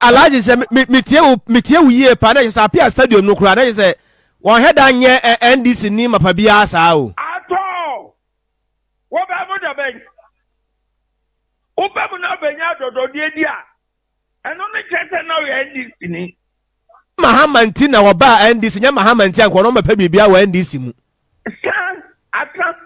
Alhaji, sɛ metie wo, metie wo yie paa, na kyerɛ sɛ Apia Stadium no koraa na kyerɛ sɛ wɔn hɛ da nyɛ NDC ni mapa biara saa o. Atɔ! Wobɛ mu da bɛn? Wobɛ mu na wobɛnya adɔdɔdeɛ di a, ɛno ne kyerɛ sɛ na woyɛ NDC ni. Mahama nti na wɔbaa NDC, nyɛ Mahama nti anka wɔn bɛpɛ biribiara wɔ NDC mu. San aka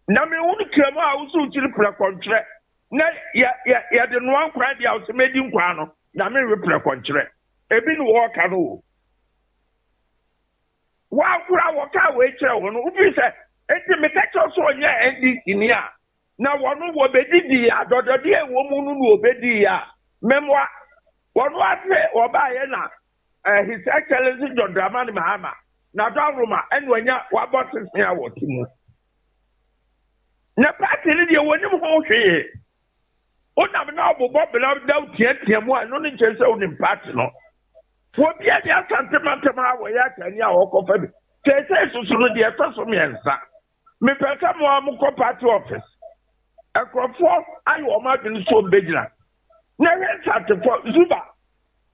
na mehunu kramu a woso kyiri prɛkɔnkyerɛ na yɛ yɛ yɛde noa nkwan deɛ a wosɛ mɛdi nkwan no na menwe prɛkɔnkyerɛ ebi ne wɔɔka no o. Wɔakora wɔka wei kyerɛ wo no, wofiri sɛ enti meka kyerɛ sɛ ɔnyɛ NDC ni a, na wɔno wɔbɛdidi adɔdɔdeɛ a ɛwɔ mu no na wɔbɛdii a memmoa wɔno ase. Wɔbaeɛ na His Excellency John Dramani Mahama na dɔroma ɛna wanya wabɔ sese a wɔte mu na party no deɛ wɔnim ho hwee. Wonam na ɔbobɔ bena da teatea mu a, ɛno ne nkyɛn sɛ wonim party no. Wɔbia de Asante mantam a wɔyɛ atani a wɔkɔfa bi seesei soso no deɛ ɛtɔ so mmiɛnsa. Mepɛ sɛ mo a mokɔ party office, nkurɔfoɔ ayɛ wɔn adwene so wɔmbɛgyina na ɛhwɛ Nsantefoɔ. Zuba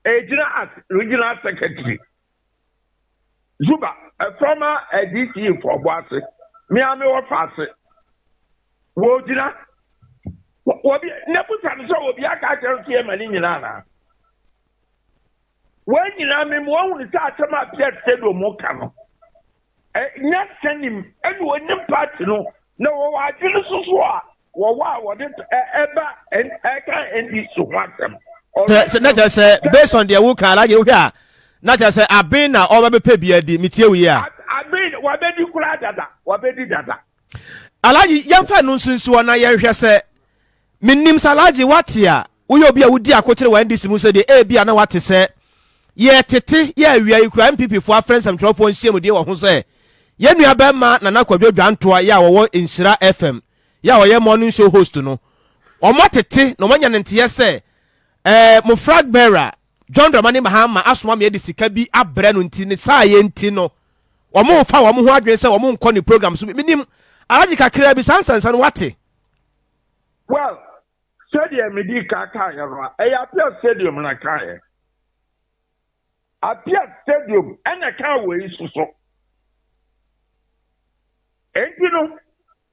ɛgyina as regional secretary. Zuba, a former DCE for Obuasi, me a mewɔ faase, wɔgyina wɔbi na busa no sɛ obi aka akyerɛ no sɛ yɛma ne nyinaa anaa. Wɔn nyinaa me mu wɔn sɛ asɛm a Pierre Stadium ka no nyɛ sɛnim ɛna wɔnim party no na wɔwɔ adwene soso a wɔwɔ a wɔde ɛba ɛka NDC ho asɛm. Sɛ na kyerɛ sɛ based on deɛ woka, Alhaji, wohwɛ a na kyerɛ sɛ aben na ɔba bɛpɛ bi adi, metie wo yie a. Aben wabɛdi koraa dada, wabɛdi dada. Alhaji, yɛmfa no nso nsi hɔ na yɛnhwɛ sɛ menim sɛ Alhaji wate a woyɛ obi a wodi akokyere wɔ NDC mu sɛ deɛ ebi a na wate sɛ yɛtete yɛ awia yi kura NPP foɔ afrɛ nsɛmtwerɛfoɔ nhyiamudie wɔ ho sɛ yɛn nua bɛrima Nana Kwadwo Dwantoa yɛ a wɔwɔ Nhyira FM yɛ a ɔyɛ morning show host no, wɔn atete na wɔn anya ne nteɛ sɛ mo flag bearer John Dramani Mahama asoma me de sika bi abrɛ no, nti ne saa yɛ nti no wɔn fa wɔn ho adwene sɛ wɔn nkɔ ne program so. Menim Alhaji kakra bi saa nsansa no wate. Well, sɛdeɛ medi ka kaeɛ no a, ɛyɛ Apia Stadium na kaeɛ. Apia Stadium ɛna kaa wɔ yi soso. Enti no,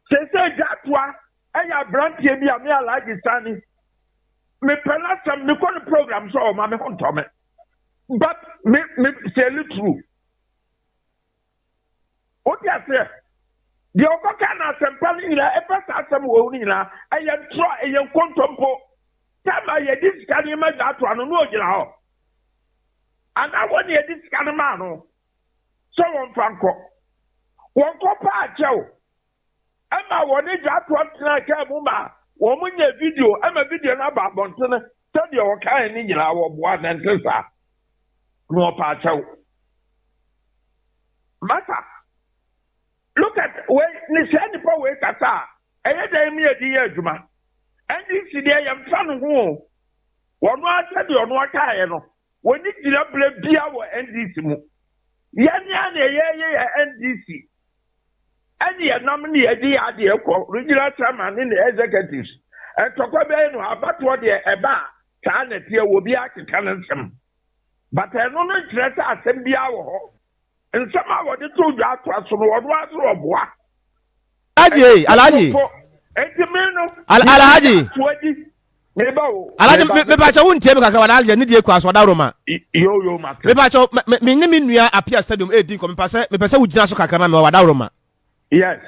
sese Dwatoa ɛyɛ aberanteɛ bi a me Alhaji Sani mepɛ n'asɛm, mekɔ no program so a ɔma me ho ntɔ me. But me sɛli true. Wote aseɛ? Deɛ ɔkɔka na asɛmpa no nyinaa ɛfa saa asɛm wɔ no nyinaa ɛyɛ ntorɔ, ɛyɛ nkontompo. Tama yɛde sika no ma Dwatoa no na ogyina hɔ. Anaa wɔn na yɛde sika no maa no sɛ wɔmfa nkɔ. Wɔnkɔ paa kyɛw. Ɛma wɔne Dwatoa tena kaa mu ma wɔn nyɛ video, ɛma video no aba abɔntene sɛdeɛ ɔkae ne nyinaa wɔboa na nte saa. Na ɔpa akyɛw. Masa, look at wei ne saa nipa wei kasa a ɛyɛ dɛn mi yɛde yɛ adwuma. NDC deɛ yɛmfa no ho o. Wɔn ara sɛdeɛ ɔno akaeɛ no, wɔni gyina berɛ bia wɔ NDC mu. Yɛne a na yɛyɛ yɛ NDC ɛne yɛnam ne yɛde yɛ adeɛ kɔ regional chairman ne ne executives. Ntɔkwa bɛyɛ no abatoɔ deɛ ɛba a saa na ɛteɛ wɔ bi akeka ne nsɛm. But ɛno no nkyerɛ sɛ asɛm biara wɔ hɔ. Nsɛm a wɔde to dwa atoa so no, wɔn aso ɔboa. Alhaji, Alhaji. Enti mi no. Alhaji. Atoa di. Meba o. Alhaji, mepakyɛ wo ntie me kakra wa na Alhaji ne die kɔ aso ɔdaworo. Yo yo, mate. Mepakyɛ me ne me nua Apia Stadium edi nkɔ, mepɛ sɛ wogyina so kakra ma me wɔ wadaworo ma. Yes.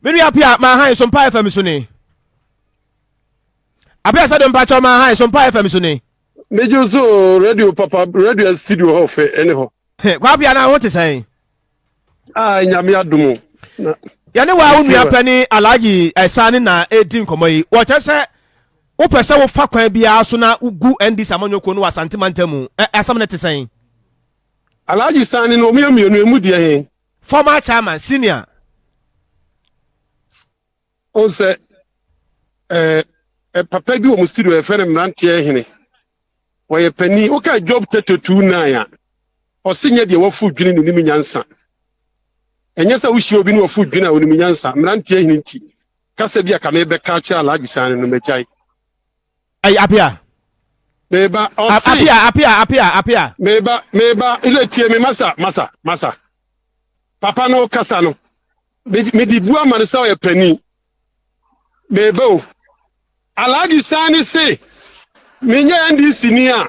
Me nua Apia, ma han so mpa FM so ne. Apia Stadium, mpakyɛ ma han so mpa FM so ne. Megye so radio papa, radio studio hɔ fɛ ɛne hɔ. Kwa Apia, na ho te sɛn? Ah, Nyame adom. Na yɛne wa wo nua pani Alhaji Ɛsane na ɛdi nkɔmmɔ yi. Wɔkyerɛ sɛ wopɛ sɛ wofa kwan biara so na wogu NDC amanyɔkuo no wɔ Asante mantam mu. Asɛm no te sɛn? Alhaji Sani no, ɔmo yɛ mmienu, emu deɛ he? Former chairman senior. Ɔn sɛ ɛɛ papa bi wɔ mo studio, yɛfrɛ no mmeranteɛ hene. Wɔyɛ panin. Woka Job 32:9 a, ɔse nyɛ deɛ wafu dwene ne nim nyansa. Ɛnyɛ sɛ wohyia obi ne wafu dwene a onim nyansa. Mmeranteɛ hene nti, kasa bi a ka mebɛka akyerɛ Alhaji Sani no, magyae. Ɛyɛ Apia. Meba, ɔse. Apia, apia, apia, apia. Meba, meba, ile tie me masa, masa, masa. Papa no kasa no. Mede bu ama no sɛ ɔyɛ panin. Meba o. Alhaji Sani se, menyɛ NDC ni a,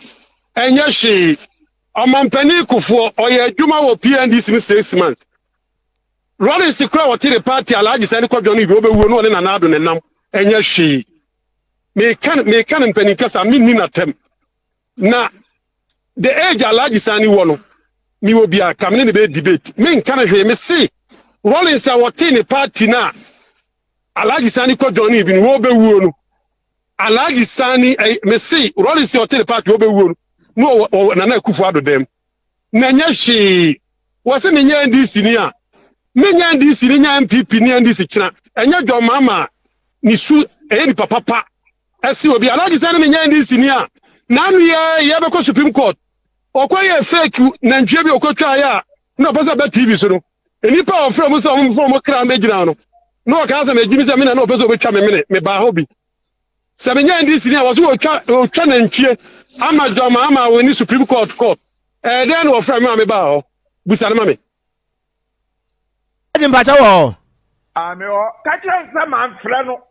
ɛnyɛ hwee. Ɔmampanin Kufuor, ɔyɛ adwuma wɔ PNDC mu 6 months. Rawlings kora wɔte ne party Alhaji Sani kɔdwa no bi, ɔbɛwuo no ɔne Nana Addo ne nam, ɛnyɛ hwee. Meka no mpanin kasa, menni n'atɛm. Na the age Alhaji Sani wɔ no, mewɔ bi a, ka me ne ne bɛyɛ debate. Menka no hwee, mese Rawlings a wɔte ne party no a Alhaji Sani kɔdwa no bi no, wɔbɛwuo no. Alhaji Sani, mese Rawlings a ɔte ne party wɔbɛwuo no, na ɔwɔ Nana Akufo Addo dɛm. Na ɛnyɛ hwee. Wɔse menyɛ NDC ni a, menyɛ NDC ni nya NPP ni NDC kyena. Ɛnyɛ John Mahama ne su ɛyɛ nipa papa. Ɛse obi Alhaji Sani menyɛ NDC ni a, n'ano yɛ yɛbɛkɔ Supreme Court. Ɔkɔ yɛ fake nantwie bi ɔkɔtwa yɛ a, na ɔpɛ sɛ ɔbɛ TV so no. Nnipa a ɔfrɛ mu sɛ ɔmo fɔ ɔmo kra mbɛgyina no, na ɔka sɛ megye mi sɛ me na na ɔpɛ sɛ ɔbɛtwa me mene, mebaa hɔ bi. Sɛ menyɛ NDC ni a, wɔso wɔtwa wɔtwa nantwie ama John Mahama wɔ ne Supreme Court. Ɛyɛ dɛn na wɔfrɛ me ma mebaa hɔ? Busa no ma me. Alhaji mpakyɛ wɔ hɔ. Ah, me hɔ. Ka kyerɛ no sɛ mamfrɛ no.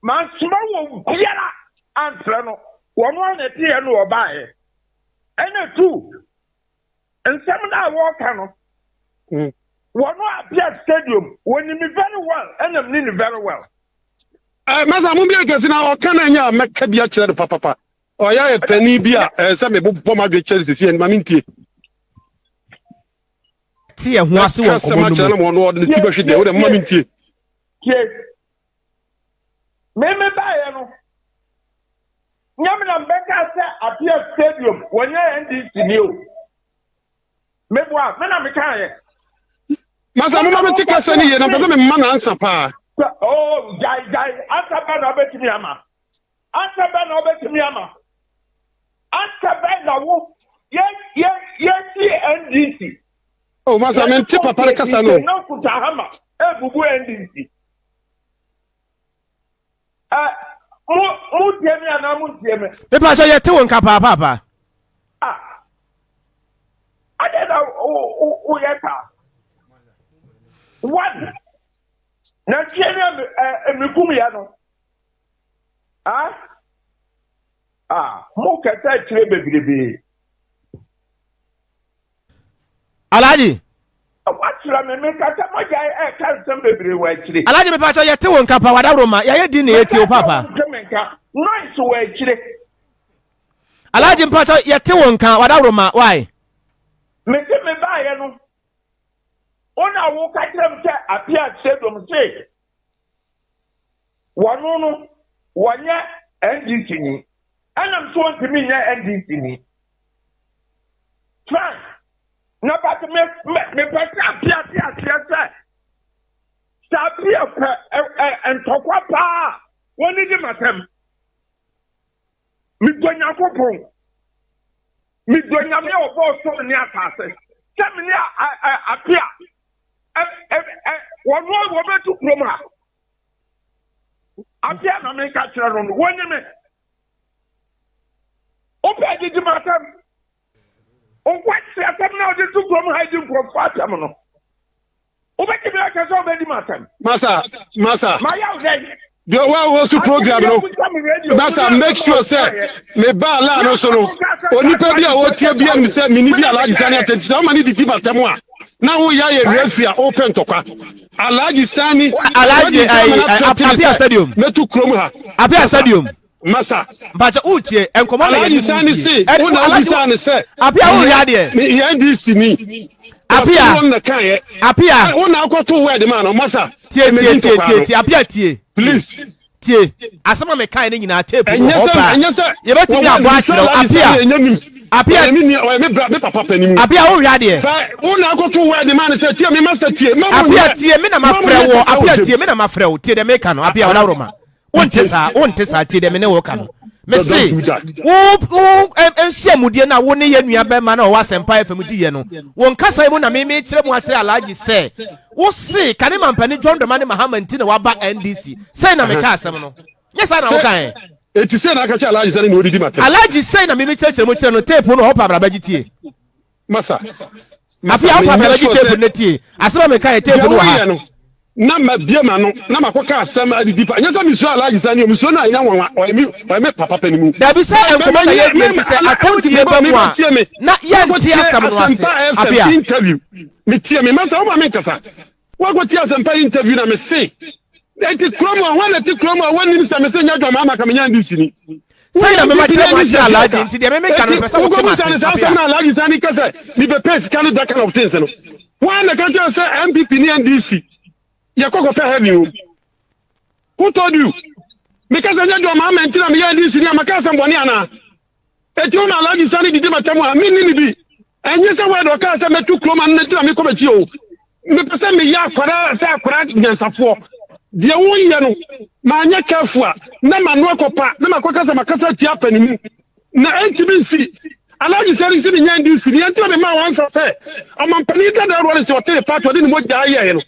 Mansoma wɔ biara amfrɛ no. Wɔn a na ɛteɛ no wɔbaeɛ. Ɛna tu nsɛm no a wɔreka no. Wɔn a appear stadium, wɔnim me very well, ɛna mene no very well. Masa mo bi akɛse na ɔka na ɛnyɛ a mɛka bi akyerɛ no papapa. Ɔyɛ ayɛ panin bi a ɛsɛ sɛ mebobɔ m'adwene kyerɛ no sisi ɛnma mentie. Te yɛn ho ase wɔ Mɛka asɛm nkɔmmɔ no akyerɛ mu. no ma ɔno ɔde ne ti bɛhwe deɛ wode mma mentie. Tie. Me me baeɛ no, nyɛ me na mbɛka sɛ appear stadium, wɔnyɛ NDC ni o. Meboa, me na mekaeɛ. Masa moma mente kasa no yie na mpɛ sɛ memma no ansa paa. Oh, gyae gyae, ansa bɛn na wobɛtumi ama? Ansa bɛn na wobɛtumi ama? Ansa bɛn na wo yɛ yɛ yɛsi NDC? Oh, masa mente papa no kasa no. Na kuta hama ebubu NDC. Ɛ mo mo tie me anaa mo ntie me? Mepa sɛ yɛte wo nka paapaapa. Ah, adɛn na woyɛ saa? One, nantwie ne mekum yɛ no. Ah, ah, mo kɛsɛ akyire bebrebe. Alhaji. Wakyerɛ me meka sɛ mogya ɛka nsɛm bebree wɔ akyire. Alhaji mepa kyɛ yɛte wo nka pa wadaworo ma yɛayɛ din na yɛtie wo papa. Meka sɛ nka noise wɔ akyire. Alhaji mpa kyɛ yɛte wo nka wadaworo ma why. Mese me baeɛ no wo na woka kyerɛ me sɛ Apia Stadium se wɔno no wɔnyɛ NDC ni ɛnam so wɔntumi nyɛ NDC ni. Fine. Na but me me mepɛ sɛ Apia te aseɛ sɛ sɛ Apia pɛ ɛ ɛ ntɔkwa paa wɔne di m'asɛm. Medɔ Nyankopɔn. Medɔ Nyame a ɔbɔɔ soro ne asase. Sɛ me ne Apia wɔn a wɔbɛtu kurom ha. Apia na meka kyerɛ no no, wɔnye me. Wopɛ didi m'asɛm. Nkwasi asɛm na ɔde to kurom ha di nkurɔfoɔ asɛm no. Wobɛtumi aka sɛ wobɛdi m'asɛm. Masa, masa. Mayɛ wo dɛn? Deɛ wa wo so program no, masa make sure sɛ me ba ala no so no, onipa bi a wɔtie bi anim sɛ mene di Alhaji Sani asɛm ti sɛ woma ne didi m'asɛm a, na woyɛ ayɛ referee a wopɛ ntɔkwa. Alhaji Sani, Alhaji Apia Stadium. Mɛtu kurom ha. Apia Stadium. Masa. Mpakyɛ wotie nkɔmɔ na Alhaji Sani se wo na wobisa ne sɛ. Apia wo hwɛ adeɛ. Meyɛ NDC ni. Apia. Wɔn na kan yɛ. Apia. Wo na akɔto word ma no masa. Tie tie tie tie tie Apia tie. Please. Tie asɛm a mekae ne nyinaa tape wɔ hɔ paa. Ɛnyɛ sɛ yɛbɛtumi abɔ akyerɛ wo Apia. Apia. Ɔyɛ me bra me papa panin. Apia wo hwɛ adeɛ. Wo na akɔto word ma no sɛ tie me masa tie. Apia tie me na mafrɛ wo Apia tie me na mafrɛ wo tie deɛ meka no Apia ɔdaworo ma. Wonte saa, wonte saa, tie deɛ me ne wo ka no. Mese, wo wo nhyiamudie no a wo ne yɛn nua bɛrima no a ɔwɔ Asɛmpa FM diiɛ no, wo nkasa yi mu na me mekyerɛ mu akyerɛ Alhaji sɛ, wo se kane mampanin John Dramani Mahama nti na waba NDC. Sei na meka asɛm no. Nyɛ saa na wokaeɛ? Eti sei na aka kyerɛ Alhaji sɛ ne na odidi m'atɛm. Alhaji sei na mimi kyerɛkyerɛ mu kyerɛ no tape no ɔpa abra bɛgye tie. Masa. Masa Afei ɔpa abra bɛgye tape no tie. Asɛm a meka yɛ tape no wɔ ha. No, na mabie m'ano na makɔka asɛm adidi pa. Nyɛ sɛ mesuro Alhaji Sani o, mesuro no a ɛnyɛ nwanwa, ɔyɛ me ɔyɛ me papa panin mu. Dabi sɛ nkɔmmɔ na yɛdie nti sɛ atɛmdie ba mu a na yɛnte asɛm no ase. Asempa FM interview. Metie me masa woma menkasa. Woakɔtie Asempa interview na mese eti kurom a hwan na ɛte kurom a wɔnnim sɛ mese nyɛ adwamaa ma ka menya ndc ni. Sɛn na mema kyerɛ mo akyerɛ Alhaji nti deɛ meme ka no mepɛ sɛ wote m'ase. Saa asɛm na Alhaji Sani ka sɛ mebɛpɛ sika no that kind of things no. Hwan na ka kyerɛ sɛ NPP ne NDC yɛkɔ kɔpɛ heaven wom? Who told you? Meka sɛ nyɛ adwamaa ma nti na meyɛ NDC ni a maka asɛm bɔne anaa? Enti wo na Alhaji Sani didi m'atam a, menni no bi. Ɛnyɛ sɛ word ɔkaa sɛ mɛtu kurom ano no nti na mekɔ m'akyi o. Mepɛ sɛ meyɛ akwadaa sɛ akwadaa nyansafoɔ. Deɛ woyɛ no, manyɛ careful a, na m'ano akɔpa na makɔka sɛ makasa atia apanimu. Na ɛntumi nsi. Alhaji Sani se menyɛ NDC ni, ɛnti na memaa wansa sɛ ɔmampanin dada Rawlings ɔtee party ɔde ne mogya yɛɛ no,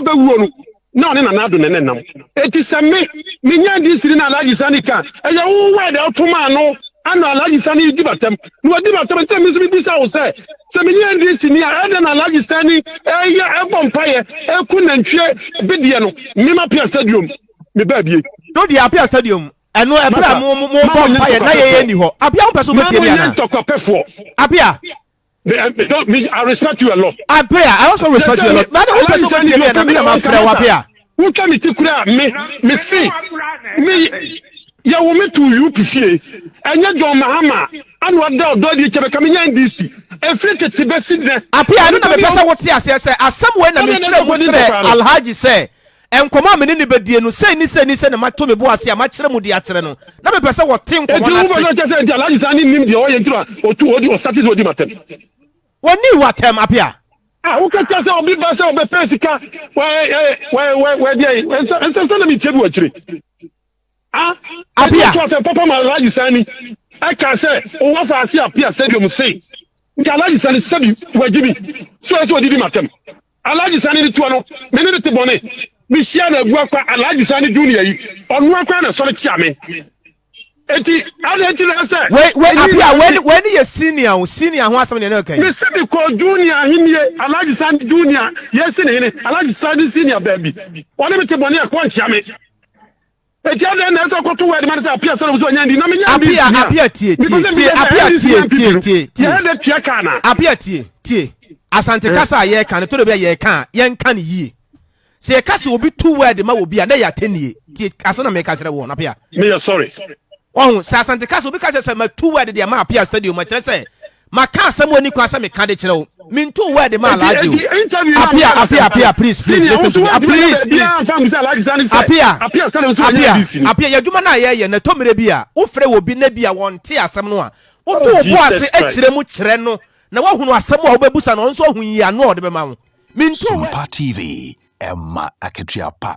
ɔbɛwuo no. na ɔne Nana Addo na ɛna nam. Enti sɛ me, menya NDC ni na Alhaji Sani ka a, ɛyɛ wo word a woto maa no ana Alhaji Sani di m'atɛm. Na wadi m'atɛm nti na me nso mebisa wo sɛ, sɛ menyɛ NDC ni a, ɛyɛ dɛn na Alhaji Sani ɛyɛ ɛbɔ mpaeɛ ɛku nantwie bedeɛ no? Me m'Apia Stadium, me baa bie. No deɛ Apia Stadium, ɛno ɛberɛ a mo mo bɔ mpaeɛ na yɛyɛ nni hɔ. Apia wopɛ sɛ wobɛtie me anaa? Apia. Me, me, don't, me, I respect you a lot. Apia, I also respect you a lot. Mada wo pɛ sɛ wobɛtie me anaa? Me na mafrɛ wo Apia. Wotwa me ti kura me, me se, me, yɛwo me to UP fie. Ɛnyɛ John Mahama ano ada ɔdɔ adi kyɛ bɛka menya NDC. Ɛfiri tete bɛsi nnɛ. Apia, ɛno na mepɛ sɛ wote aseɛ sɛ asɛm wei na mekyerɛ mu kyerɛ Alhaji sɛ Nkɔmmɔ a me ne no bɛdie no, sei ne sei ne sei na mato me bo ase a makyerɛ mu de akyerɛ no. Na mepɛ sɛ wɔte nkɔmmɔ Enti no wopɛ ase. sɛ ɔkyerɛ sɛ nti Alhaji Sani nnim deɛ ɔyɛ nti na ɔtu ɔdi ɔsate sɛ ɔdi m'atɛm? Wɔnnii wo atɛm, Appiah. Ah, woka kyerɛ sɛ obi ba sɛ ɔbɛpɛ sika, wɛ ɛ wɛ wɛ wɛ deɛ nsɛ nsɛ sɛ na metie bi wɔ akyire. Ah, enti Appiah. woto asɛm papa ma Alhaji Sani ɛka sɛ owó afa ase Appiah stadium sei. Nti Alhaji Sani sɛbi wagyi mi so ɛsɛ ɔdidi m'atɛm. Alhaji Sani ne toɔ no, me ne no te bɔne. Mehyia no agua kwa, Alhaji Sani Junior yi, ɔno ara na sɔre kyia me. Eti, adɛn nti na ɛsɛ Wei, wei, ɛni Apia, wei, na wei ne yɛ senior o, senior ho asɛm na yɛne reka yi. Mese mekɔɔ Junior ahennie, Alhaji Sani Junior, yɛsi ne hene, Alhaji Sani senior baabi. Ɔne me te bɔne a, kɔ nkyia me. Eti adɛn na ɛsɛ ɔkɔto word ma no sɛ Apia sɛ ɔsɛ ɔnya ndi na menya ndi Apia, nsia. Apia tie, Mepɛ tie, sɛ tie, mebisa sɛ Apia NDC tie, ne NPP tie, no, tie, tie. yɛyɛ dɛ tua ka anaa? Apia tie, tie. Asante Eh. kasa a yɛreka no, tɔdɔ bi a yɛreka a, yɛnka no yie. Sɛ yɛka sɛ obi tu word ma obi a, na ɛyɛ atɛnnie. Tie asɛm na meka kyerɛ woɔ no, Apia. Meyɛ sorry. Wahu, sɛ Asante kasa obi ka kyerɛ sɛ matu word de ama Apia Stadium a, kyerɛ sɛ maka asɛm a ɔnni kwan sɛ meka de kyerɛ wo. Mentu word ma Eti Alhaji o. eti interview na Apia, meyɛ Apia, asɛmpa Apia, no. please, please, Senior, wo listen nso to me. Ah, woantumi anyɛ please, baabiara please. amfa ammisa Alhaji Sani sɛ Apia, Apia Stadium nso wanya Apia, NDC ni. Apia, yɛ adwuma no a yɛyɛ no, ɛtɔ mmerɛ bi a, wofrɛ obi na bi a wɔnte asɛm no a, woto Oh wo bo ase Jesus Christ. kyerɛ mu kyerɛ no, na woahunu asɛm a wobɛbusa no, ɔno nso ahu nyiano a ɔde bɛma wo. Mentu word. Sompa TV, ɛma akatua pa.